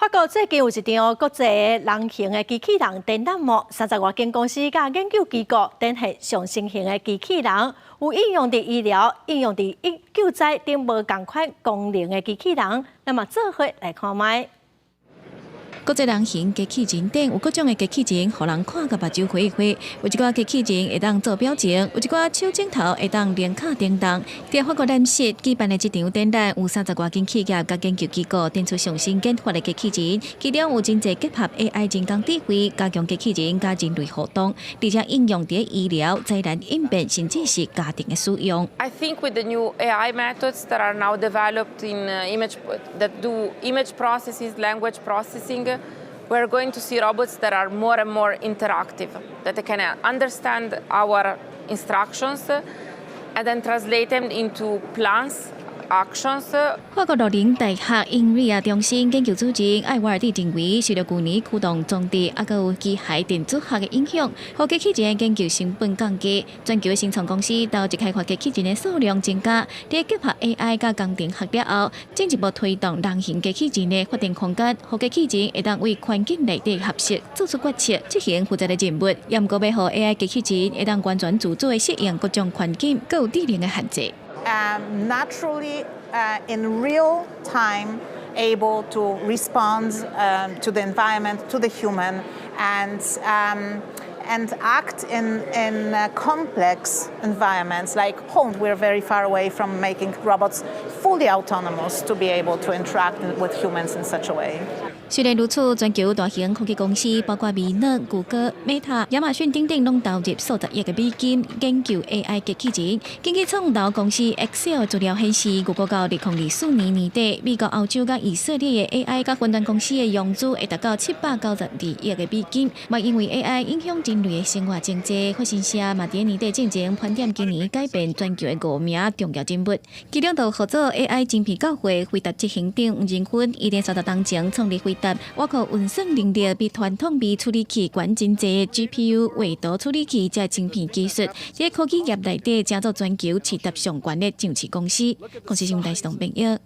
法國最近有一場國際人形的機器人展覽哦，30外間公司佮研究機構展現上新型的機器人，有應用佇醫療、應用佇救災等無仝款功能的機器人，咱嘛做伙來看覓。國際人形機器人展有各種的機器人，予人看甲目睭花花。有一寡機器人會當做表情，有一寡手指頭會當連敲叮當。佇法國南市舉辦的這場展覽，有30外間企業佮研究機構展出上新研發的機器人，其中有真濟結合 AI 人工智慧，加強機器人佮人類互動，而且應用佇醫療、災難應變，甚至是家庭的使用。 I think with the new AI methods that are now developed in image that do image processes, language processing, we're going to see robots that are more and more interactive, that they can understand our instructions and then translate them into plans, actions. 法國洛林大學 INRIA 中心研究主任艾瓦爾蒂認為，受著舊年驅動裝置猶閣有機械電子學的影響，予機器人研究成本降低。全球的新創公司投入開發機器人的數量增加，佇結合 AI 佮工程學了後，進一步推動人形機器人的發展空間，予機器人會當對環境內底合適做出決策，執行複雜的任務。也毋過欲予 AI 機器人會當完全自主的適應各種環境，閣有智能的限制。 Naturally, in real time, able to respond to the environment, to the human, and act in complex environments like home. We're very far away from making robots fully autonomous to be able to interact with humans in such a way. 雖然如此，全球大型科技公司包括微軟、谷歌、Meta、亞馬遜等等，攏投入數十億的美金研究 AI 機器人。根據創投公司 Accel 資料顯示，預估到2024年年底，美國、歐洲佮以色列的 AI 佮雲端公司的融資會達到792億的美金。嘛，因為 AI 影響人類的生活真濟，法新社嘛佇年底進前盤點今年改變全球的五名重要人物，其中就合作 AI 晶片教會輝達執行長黃仁勳，伊連續當前創立輝達，外擴運算能力比傳統微處理器懸真濟 GPU 畫圖處理器這晶片技術，佇科技業內底成做全球市值上懸的上市公司。公視新聞台是董編譯。